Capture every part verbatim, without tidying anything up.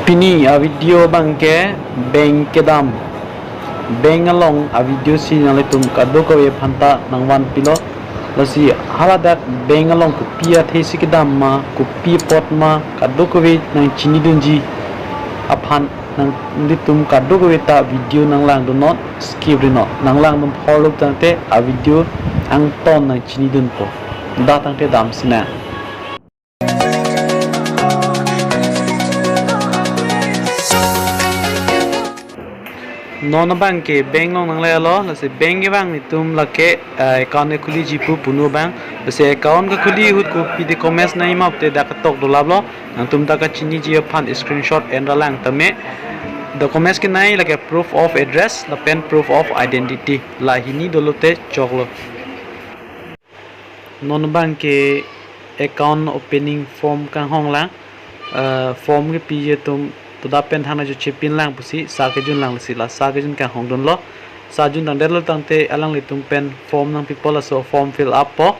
Pini a-video abangke bank kedam. Bank along a-video si nanglitum kadokave aphanta nangvanpilo. Lasi haladak bank along kopi athesi kedam ma, kopi apot ma, kadokave nangchinidunji aphan nanglitum kadokave ta video nanglangdunnon, skip rinon. Nanglangdun phorlo tangte a-video angton nangchinidunpo. Dak tangte damsinang. Non abangke bank along nanglelo, lasi bank kevang nelitum lake, eh, account kekhuliji pu punu abang. Lasi account kekhuli ahut kopi documents nangji ma pute dak ketok dolaplo. Nangtum ta kachiniji aphan screenshot enra lang tame. Documents kenai lake proof of address lapen proof of identity. La hini dolo te choklo. Non abangke account opening form kanghong lang, eh, form kepiji atum toda pen thangna jo chepin lang pusi sa kejun lang, lasi la sa kejun kanghongdunlo. Sa jun tangdetlo tangte alanglitum pen form nangpipo, laso form fill up po.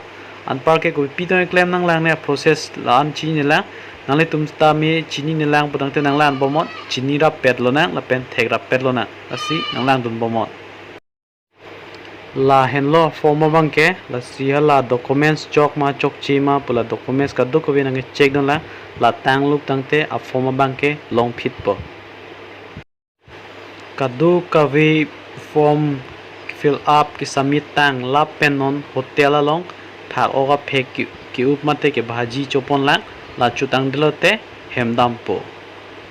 Anparke kopi tong keklem nanglang ne a-process la-an chinine lang. Nanglitum tame chinine lang pu tangte nanglang bomnon, chini rappet lonang lapen thek rappet lonang. Lasi nanglangdun bomnon. La henlo form abangke, lasi hala documents chok ma chokche ma pu la documents kadokave nangcheck dun lang, la tanglup tangte a-form abangke longphitpo. Kadokave form fill up kesubmit tang lapen non hotel along phak-ok aphek ke, ke-up mate kebhaji chopon lang, la chotangdetlo te hem dampo.